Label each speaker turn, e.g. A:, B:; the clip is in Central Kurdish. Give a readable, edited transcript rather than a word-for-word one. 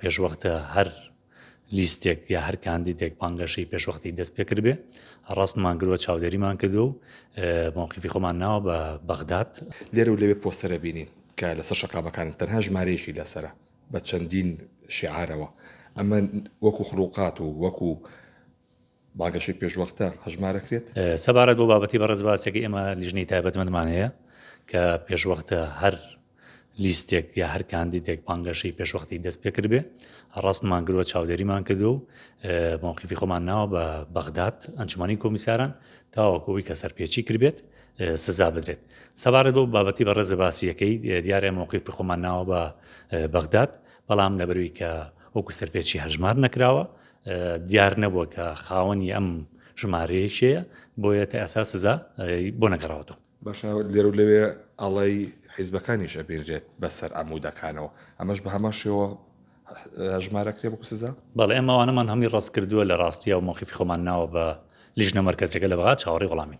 A: پێشوەختە هەر لیستێک یا هەر کاندیدێک بانگەشەی پێشوەختی دەست پێکردبێ ڕاستمان کردووە چاودێریمان کردووە و مەوقیفی خۆمان ناوە بە بەغداد.
B: لێرە و لەوێ پۆستەرە بینین کە لەسەر شەقامەکانن تەنها ژمارەیەکی لەسەرە بە چەندین شیعارەوە ئەمە وەکو خروقات و وەکو بانگەشەی پێشوەختە هەژمارەکرێت؟
A: سەبارەت بۆ بابەتی بەڕێز باسێک ئێمە لیژنەی تایبەتمەندمان هەیە کە پێشوەختە هەر لیستێک یا هەر کاندیدێک بانگەشەی پێشوەختی دەست پێکردبێ ڕاستمان کردووە چاودێریمان کردووە و مەوقیفی خۆمان ناوە بە بەغداد ئەنجومەنی کۆمیساران تاوەکو ئەوەی کە سەرپێچی کردبێت سزا بدرێت سەبارەت بۆ بابەتی بەڕێزە باسیەکەی دیارە مەوقیفی خۆمان ناوە بە بەغداد بەڵام لەبەروی کە وەکو سەرپێچی هەژمار نەکراوە دیار نەبووە کە خاوەنی ئەم ژمارەیە کێیە بۆیە تا ئێستا سزا بۆ نەگەڕاوەتەوە.
B: باشە لێرە و لەوێ ئاڵای حیزبەکانیش ئەبینرێت بەسەر عەمودەکانەوە ئەمەش بە هەمان شێوە هەژمار ئەکرێ وەکو سزا؟
A: بەڵێ ئێمە ئەوانەمان هەمووی ڕەست کردووە لە ڕاستیا و مەوقیفی خۆمان ناوە بە لیژنە مەرکەزیەکە لە بەغا چاوەڕێی وەڵامین.